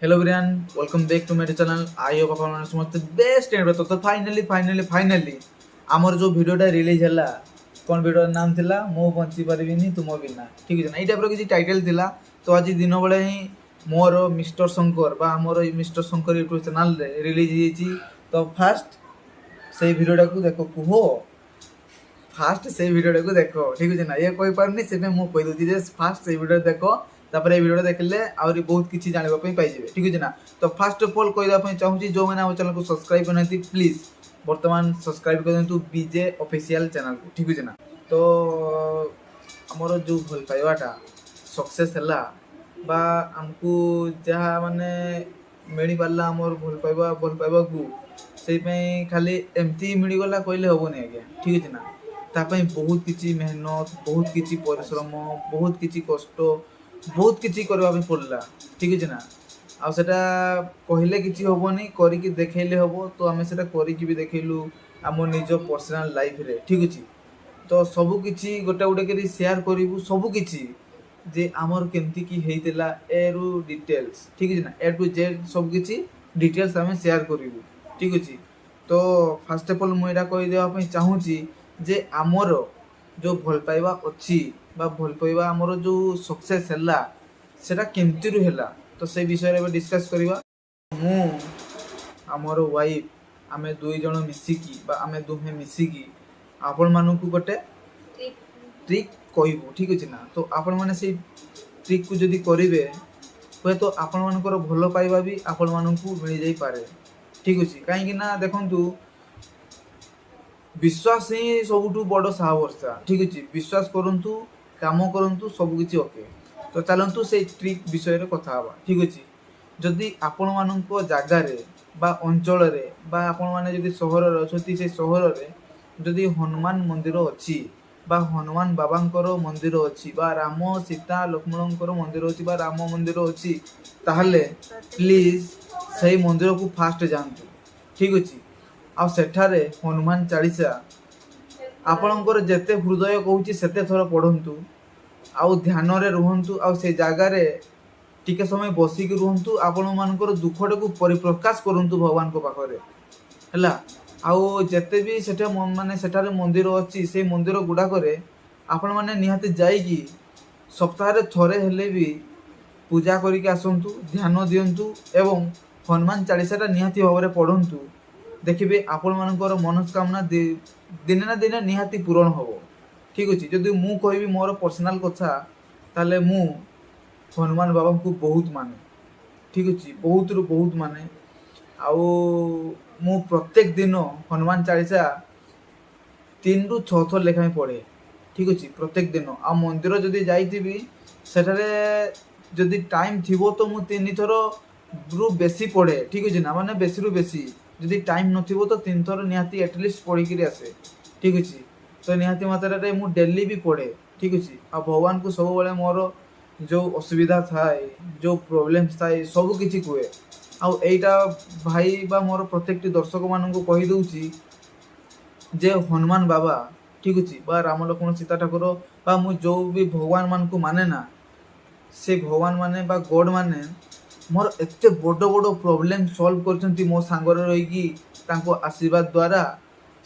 Hello everyone, welcome back to my channel. I hope ଆପଣମାନେ ସମସ୍ତେ best and ତ finally finally finally ଆମର ଯେଉଁ ଭିଡ଼ିଓଟା ରିଲିଜ୍ ହେଲା, କ'ଣ ଭିଡ଼ିଓର ନାମ ଥିଲା? ମୁଁ ବଞ୍ଚି ପାରିବିନି ତୁମ ବିନା, ଠିକ୍ ଅଛି ନା? ଏଇ ଟାଇପ୍ର କିଛି ଟାଇଟେଲ୍ ଥିଲା। ତ ଆଜି ଦିନ ବେଳେ ହିଁ ମୋର ମିଷ୍ଟର ଶଙ୍କର ବା ଆମର ଏଇ ମିଷ୍ଟର ଶଙ୍କର ୟୁଟ୍ୟୁବ୍ ଚ୍ୟାନେଲ୍ରେ ରିଲିଜ୍ ହେଇଯାଇଛି। ତ ଫାଷ୍ଟ ସେଇ ଭିଡ଼ିଓଟାକୁ ଦେଖ। କୁହ, ଫାଷ୍ଟ ସେଇ ଭିଡ଼ିଓଟାକୁ ଦେଖ, ଠିକ୍ ଅଛି ନା? ଇଏ କହିପାରୁନି, ସେଥିପାଇଁ ମୁଁ କହିଦେଉଛି ଯେ ଫାଷ୍ଟ ସେଇ ଭିଡ଼ିଓ ଦେଖ, ତାପରେ ଏଇ ଭିଡ଼ିଓ ଦେଖିଲେ ଆହୁରି ବହୁତ କିଛି ଜାଣିବା ପାଇଁ ପାଇଯିବେ, ଠିକ୍ ଅଛି ନା? ତ ଫାଷ୍ଟ ଅଫ୍ ଅଲ୍ କହିଦେବା ପାଇଁ ଚାହୁଁଛି, ଯେଉଁମାନେ ଆମ ଚ୍ୟାନେଲକୁ ସବସ୍କ୍ରାଇବ୍ କରିନାହାନ୍ତି, ପ୍ଲିଜ୍ ବର୍ତ୍ତମାନ ସବସ୍କ୍ରାଇବ୍ କରିଦିଅନ୍ତୁ ବିଜେ ଅଫିସିଆଲ ଚ୍ୟାନେଲକୁ, ଠିକ୍ ଅଛି ନା? ତ ଆମର ଯେଉଁ ଭଲ ପାଇବାଟା ସକ୍ସେସ୍ ହେଲା ବା ଆମକୁ ଯାହା ମାନେ ମିଳିପାରିଲା ଆମର ଭଲ ପାଇବା, ଭଲ ପାଇବାକୁ ସେଇପାଇଁ ଖାଲି ଏମିତି ମିଳିଗଲା କହିଲେ ହେବନି ଆଜ୍ଞା, ଠିକ୍ ଅଛି ନା? ତା ପାଇଁ ବହୁତ କିଛି ମେହନତ, ବହୁତ କିଛି ପରିଶ୍ରମ, ବହୁତ କିଛି କଷ୍ଟ, ବହୁତ କିଛି କରିବା ପାଇଁ ପଡ଼ିଲା, ଠିକ୍ ଅଛି ନା? ଆଉ ସେଟା କହିଲେ କିଛି ହେବନି, କରିକି ଦେଖେଇଲେ ହେବ। ତ ଆମେ ସେଟା କରିକି ବି ଦେଖେଇଲୁ ଆମ ନିଜ ପର୍ସନାଲ୍ ଲାଇଫ୍ରେ, ଠିକ୍ ଅଛି? ତ ସବୁ କିଛି ଗୋଟେ ଗୋଟେ କରି ସେୟାର କରିବୁ, ସବୁ କିଛି ଯେ ଆମର କେମିତି କି ହେଇଥିଲା, ଏରୁ ଡିଟେଲ୍ସ, ଠିକ୍ ଅଛି ନା? ଏ ଟୁ ଜେଡ୍ ସବୁ କିଛି ଡିଟେଲ୍ସ ଆମେ ସେୟାର କରିବୁ, ଠିକ୍ ଅଛି? ତ ଫାଷ୍ଟ ଅଫ୍ ଅଲ୍ ମୁଁ ଏଇଟା କହିଦେବା ପାଇଁ ଚାହୁଁଛି ଯେ ଆମର ଯେଉଁ ଭଲ ପାଇବା ଅଛି ବା ଭଲ ପାଇବା ଆମର ଯେଉଁ ସକ୍ସେସ୍ ହେଲା, ସେଟା କେମିତିରୁ ହେଲା, ତ ସେଇ ବିଷୟରେ ଏବେ ଡିସ୍କସ୍ କରିବା। ମୁଁ, ଆମର ୱାଇଫ୍, ଆମେ ଦୁଇ ଜଣ ମିଶିକି ବା ଆମେ ଦୁହେଁ ମିଶିକି ଆପଣମାନଙ୍କୁ ଗୋଟେ ଟ୍ରିକ୍ କହିବୁ, ଠିକ୍ ଅଛି ନା? ତ ଆପଣମାନେ ସେଇ ଟ୍ରିକ୍କୁ ଯଦି କରିବେ, ହୁଏତ ଆପଣମାନଙ୍କର ଭଲ ପାଇବା ବି ଆପଣମାନଙ୍କୁ ମିଳିଯାଇପାରେ, ଠିକ୍ ଅଛି? କାହିଁକି ନା ଦେଖନ୍ତୁ, ବିଶ୍ୱାସ ହିଁ ସବୁଠୁ ବଡ଼ ସାହା ଭରସା, ଠିକ୍ ଅଛି? ବିଶ୍ୱାସ କରନ୍ତୁ, କାମ କରନ୍ତୁ, ସବୁ କିଛି ଓକେ। ତ ଚାଲନ୍ତୁ, ସେଇ ଟ୍ରିକ୍ ବିଷୟରେ କଥା ହେବା, ଠିକ୍ ଅଛି? ଯଦି ଆପଣମାନଙ୍କ ଜାଗାରେ ବା ଅଞ୍ଚଳରେ ବା ଆପଣମାନେ ଯଦି ସହରରେ ଅଛନ୍ତି, ସେଇ ସହରରେ ଯଦି ହନୁମାନ ମନ୍ଦିର ଅଛି ବା ହନୁମାନ ବାବାଙ୍କର ମନ୍ଦିର ଅଛି ବା ରାମ ସୀତା ଲକ୍ଷ୍ମଣଙ୍କର ମନ୍ଦିର ଅଛି ବା ରାମ ମନ୍ଦିର ଅଛି, ତାହେଲେ ପ୍ଲିଜ୍ ସେଇ ମନ୍ଦିରକୁ ଫାଷ୍ଟ ଯାଆନ୍ତୁ, ଠିକ୍ ଅଛି? ଆଉ ସେଠାରେ ହନୁମାନ ଚାଳିଶା ଆପଣଙ୍କର ଯେତେ ହୃଦୟ କହୁଛି ସେତେ ଥର ପଢ଼ନ୍ତୁ ଆଉ ଧ୍ୟାନରେ ରୁହନ୍ତୁ ଆଉ ସେ ଜାଗାରେ ଟିକେ ସମୟ ବସିକି ରୁହନ୍ତୁ। ଆପଣମାନଙ୍କର ଦୁଃଖଟାକୁ ପରିପ୍ରକାଶ କରନ୍ତୁ ଭଗବାନଙ୍କ ପାଖରେ, ହେଲା? ଆଉ ଯେତେ ବି ସେଠା ମାନେ ସେଠାରେ ମନ୍ଦିର ଅଛି, ସେଇ ମନ୍ଦିର ଗୁଡ଼ାକରେ ଆପଣମାନେ ନିହାତି ଯାଇକି ସପ୍ତାହରେ ଥରେ ହେଲେ ବି ପୂଜା କରିକି ଆସନ୍ତୁ, ଧ୍ୟାନ ଦିଅନ୍ତୁ ଏବଂ ହନୁମାନ ଚାଳିଶାଟା ନିହାତି ଭାବରେ ପଢ଼ନ୍ତୁ। ଦେଖିବେ, ଆପଣମାନଙ୍କର ମନସ୍କାମନା ଦିନେ ନା ଦିନେ ନିହାତି ପୂରଣ ହେବ, ଠିକ୍ ଅଛି? ଯଦି ମୁଁ କହିବି ମୋର ପର୍ସନାଲ୍ କଥା, ତାହେଲେ ମୁଁ ହନୁମାନ ବାବାଙ୍କୁ ବହୁତ ମାନେ, ଠିକ୍ ଅଛି? ବହୁତରୁ ବହୁତ ମାନେ। ଆଉ ମୁଁ ପ୍ରତ୍ୟେକ ଦିନ ହନୁମାନ ଚାଳିଶା 3ରୁ 6 ଥର ଲେଖାଏଁ ପଢ଼େ, ଠିକ୍ ଅଛି? ପ୍ରତ୍ୟେକ ଦିନ। ଆଉ ମନ୍ଦିର ଯଦି ଯାଇଥିବି, ସେଠାରେ ଯଦି ଟାଇମ୍ ଥିବ ତ ମୁଁ ତିନି ଥରରୁ ବେଶୀ ପଢ଼େ, ଠିକ୍ ଅଛି ନା? ମାନେ ବେଶୀରୁ ବେଶୀ। ଯଦି ଟାଇମ୍ ନଥିବ ତ ତିନି ଥର ନିହାତି ଆଟଲିଷ୍ଟ ପଢ଼ିକିରି ଆସେ, ଠିକ୍ ଅଛି? ତ ନିହାତି ମାତ୍ରାରେ ମୁଁ ଡେଲି ବି ପଢ଼େ, ଠିକ୍ ଅଛି? ଆଉ ଭଗବାନଙ୍କୁ ସବୁବେଳେ ମୋର ଯେଉଁ ଅସୁବିଧା ଥାଏ, ଯେଉଁ ପ୍ରୋବ୍ଲେମ୍ସ ଥାଏ, ସବୁ କିଛି କୁହେ। ଆଉ ଏଇଟା ଭାଇ ବା ମୋର ପ୍ରତ୍ୟେକଟି ଦର୍ଶକମାନଙ୍କୁ କହିଦେଉଛି ଯେ ହନୁମାନ ବାବା, ଠିକ୍ ଅଛି, ବା ରାମ ଲକ୍ଷ୍ମଣ ସୀତା ଠାକୁର ବା ମୁଁ ଯେଉଁ ବି ଭଗବାନ ମାନଙ୍କୁ ମାନେ ନା, ସେ ଭଗବାନ ମାନେ ବା ଗଡ଼୍ ମାନେ ମୋର ଏତେ ବଡ଼ ବଡ଼ ପ୍ରୋବ୍ଲେମ୍ ସଲ୍ଭ କରିଛନ୍ତି ମୋ ସାଙ୍ଗରେ ରହିକି ତାଙ୍କ ଆଶୀର୍ବାଦ ଦ୍ୱାରା,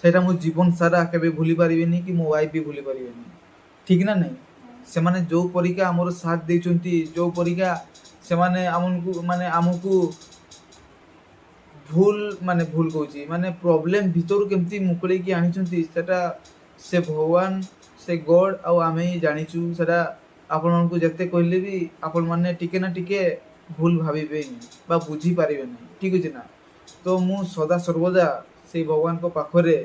ସେଇଟା ମୁଁ ଜୀବନ ସାରା କେବେ ଭୁଲି ପାରିବିନି କି ମୋ ୱାଇଫ୍ ବି ଭୁଲି ପାରିବେନି, ଠିକ୍ ନା ନାହିଁ? ସେମାନେ ଯେଉଁ ପରିକା ଆମର ସାଥ ଦେଇଛନ୍ତି, ଯେଉଁ ପରିକା ସେମାନେ ଆମକୁ ମାନେ ଆମକୁ ଭୁଲ ମାନେ ଭୁଲ କହୁଛି, ମାନେ ପ୍ରୋବ୍ଲେମ୍ ଭିତରୁ କେମିତି ମୁକୁଳେଇକି ଆଣିଛନ୍ତି, ସେଟା ସେ ଭଗବାନ, ସେ ଗଡ଼୍ ଆଉ ଆମେ ହିଁ ଜାଣିଛୁ। ସେଟା ଆପଣଙ୍କୁ ଯେତେ କହିଲେ ବି ଆପଣମାନେ ଟିକେ ନା ଟିକେ ଭୁଲ ଭାବିବେ ହିଁ ବା ବୁଝିପାରିବେ ନାହିଁ, ଠିକ୍ ଅଛି ନା? ତ ମୁଁ ସଦା ସର୍ବଦା ସେଇ ଭଗବାନଙ୍କ ପାଖରେ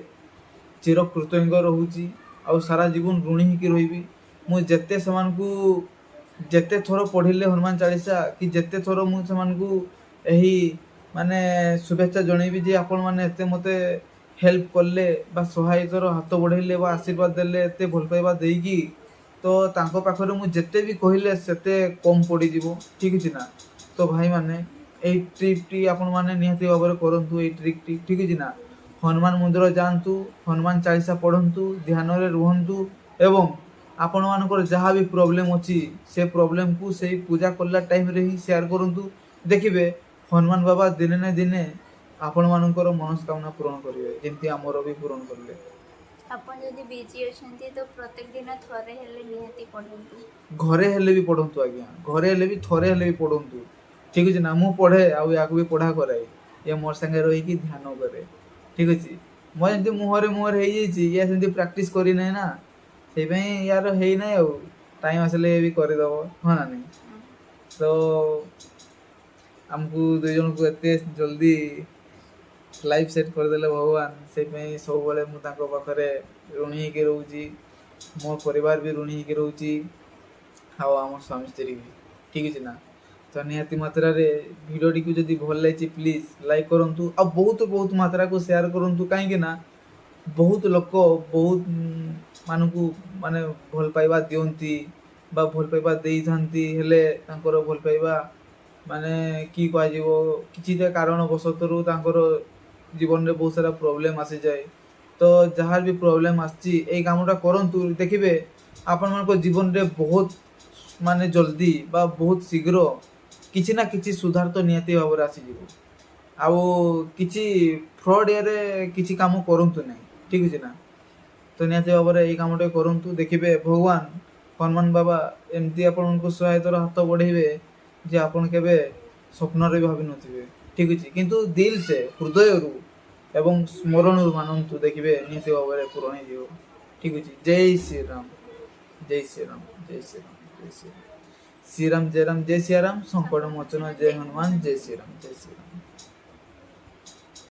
ଚିର କୃତଜ୍ଞ ରହୁଛି ଆଉ ସାରା ଜୀବନ ଋଣୀ ହେଇକି ରହିବି। ମୁଁ ଯେତେ ସେମାନଙ୍କୁ ଯେତେ ଥର ପଢ଼ିଲେ ହନୁମାନ ଚାଳିଶା କି ଯେତେ ଥର ମୁଁ ସେମାନଙ୍କୁ ଏହି ମାନେ ଶୁଭେଚ୍ଛା ଜଣେଇବି ଯେ ଆପଣମାନେ ଏତେ ମୋତେ ହେଲ୍ପ କଲେ ବା ସହାୟତାର ହାତ ବଢ଼େଇଲେ ବା ଆଶୀର୍ବାଦ ଦେଲେ ଏତେ ଭଲ ପାଇବା ଦେଇକି, ତ ତାଙ୍କ ପାଖରେ ମୁଁ ଯେତେ ବି କହିଲେ ସେତେ କମ୍ ପଡ଼ିଯିବ, ଠିକ୍ ଅଛି ନା? ତ ଭାଇମାନେ, ଏଇ ଟ୍ରିକ୍ଟି ଆପଣମାନେ ନିହାତି ଭାବରେ କରନ୍ତୁ, ଏଇ ଟ୍ରିକ୍ଟି, ଠିକ୍ ଅଛି ନା? ହନୁମାନ ମନ୍ଦିର ଯାଆନ୍ତୁ, ହନୁମାନ ଚାଳିଶା ପଢ଼ନ୍ତୁ, ଧ୍ୟାନରେ ରୁହନ୍ତୁ ଏବଂ ଆପଣମାନଙ୍କର ଯାହା ବି ପ୍ରୋବ୍ଲେମ୍ ଅଛି, ସେ ପ୍ରୋବ୍ଲେମ୍କୁ ସେଇ ପୂଜା କଲା ଟାଇମ୍ରେ ହିଁ ସେୟାର କରନ୍ତୁ। ଦେଖିବେ ହନୁମାନ ବାବା ଦିନେ ନା ଦିନେ ଆପଣମାନଙ୍କର ମନସ୍କାମନା ପୂରଣ କରିବେ, ଯେମିତି ଆମର ବି ପୂରଣ କଲେ। ଆପଣ ଯଦି ବିଜି ଅଛନ୍ତି ତ ପ୍ରତ୍ୟେକ ଦିନ ଥରେ ହେଲେ ନିହାତି ପଢ଼ନ୍ତୁ। ଘରେ ହେଲେ ବି ପଢ଼ନ୍ତୁ ଆଜ୍ଞା, ଘରେ ହେଲେ ବି ଥରେ ହେଲେ ବି ପଢ଼ନ୍ତୁ। ଠିକ୍ ଅଛି ନା? ମୁଁ ପଢ଼େ ଆଉ ୟାକୁ ବି ପଢ଼ା କରାଏ। ଇଏ ମୋର ସାଙ୍ଗେ ରହିକି ଧ୍ୟାନ କରେ। ଠିକ୍ ଅଛି, ମୋର ଯେମିତି ମୁହଁରେ ମୁହଁରେ ହେଇଯାଇଛି, ଇଏ ସେମିତି ପ୍ରାକ୍ଟିସ୍ କରିନାହିଁ ନା, ସେଇପାଇଁ ୟାର ହେଇନାହିଁ। ଆଉ ଟାଇମ୍ ଆସିଲେ ଇଏ ବି କରିଦେବ, ହଁ ନା ନାହିଁ? ତ ଆମକୁ ଦୁଇ ଜଣଙ୍କୁ ଏତେ ଜଲ୍ଦି ଲାଇଫ୍ ସେଟ୍ କରିଦେଲେ ଭଗବାନ, ସେଇପାଇଁ ସବୁବେଳେ ମୁଁ ତାଙ୍କ ପାଖରେ ଋଣୀ ହେଇକି ରହୁଛି, ମୋ ପରିବାର ବି ଋଣୀ ହେଇକି ରହୁଛି, ଆଉ ଆମ ସ୍ୱାମୀ ସ୍ତ୍ରୀ ବି। ଠିକ୍ ଅଛି ନା? ତ ନିହାତି ମାତ୍ରାରେ ଭିଡ଼ିଓଟିକୁ ଯଦି ଭଲ ଲାଗିଛି, ପ୍ଲିଜ୍ ଲାଇକ୍ କରନ୍ତୁ ଆଉ ବହୁତ ବହୁତ ମାତ୍ରାକୁ ସେୟାର କରନ୍ତୁ, କାହିଁକି ନା ବହୁତ ଲୋକ ବହୁତ ମାନଙ୍କୁ ମାନେ ଭଲ ପାଇବା ଦିଅନ୍ତି ବା ଭଲ ପାଇବା ଦେଇଥାନ୍ତି, ହେଲେ ତାଙ୍କର ଭଲ ପାଇବା ମାନେ କି କୁହାଯିବ, କିଛିଟା କାରଣବଶତରୁ ତାଙ୍କର ଜୀବନରେ ବହୁତ ସାରା ପ୍ରୋବ୍ଲେମ୍ ଆସିଯାଏ। ତ ଯାହାର ବି ପ୍ରୋବ୍ଲେମ୍ ଆସିଛି, ଏଇ କାମଟା କରନ୍ତୁ, ଦେଖିବେ ଆପଣମାନଙ୍କ ଜୀବନରେ ବହୁତ ମାନେ ଜଲ୍ଦି ବା ବହୁତ ଶୀଘ୍ର କିଛି ନା କିଛି ସୁଧାର ତ ନିହାତି ଭାବରେ ଆସିଯିବ। ଆଉ କିଛି ଫ୍ରଡ଼୍ ଇଏରେ କିଛି କାମ କରନ୍ତୁ ନାହିଁ। ଠିକ୍ ଅଛି ନା? ତ ନିହାତି ଭାବରେ ଏଇ କାମଟା କରନ୍ତୁ, ଦେଖିବେ ଭଗବାନ ହନୁମାନ ବାବା ଏମିତି ଆପଣଙ୍କୁ ସହାୟତାର ହାତ ବଢ଼େଇବେ ଯେ ଆପଣ କେବେ ସ୍ୱପ୍ନରେ ବି ଭାବିନଥିବେ। ଠିକ୍ ଅଛି, କିନ୍ତୁ ଦିଲ୍ ସେ, ହୃଦୟରୁ ଏବଂ ସ୍ମରଣରୁ ମାନନ୍ତୁ, ଦେଖିବେ ନିହାତି ଭାବରେ ପୂରଣ ହେଇଯିବ। ଠିକ୍ ଅଛି। ଜୟ ଶ୍ରୀରାମ, ଜୟ ଶ୍ରୀରାମ, ଜୟ ଶ୍ରୀରାମ, ଜୟ ଶ୍ରୀରାମ, ଶ୍ରୀରାମ ଜୟ ରାମ, ଜୟ ଶ୍ରୀରାମ, ସଙ୍କଟ ମୋଚନ ଜୟ ହନୁମାନ, ଜୟ ଶ୍ରୀରାମ, ଜୟ ଶ୍ରୀରାମ।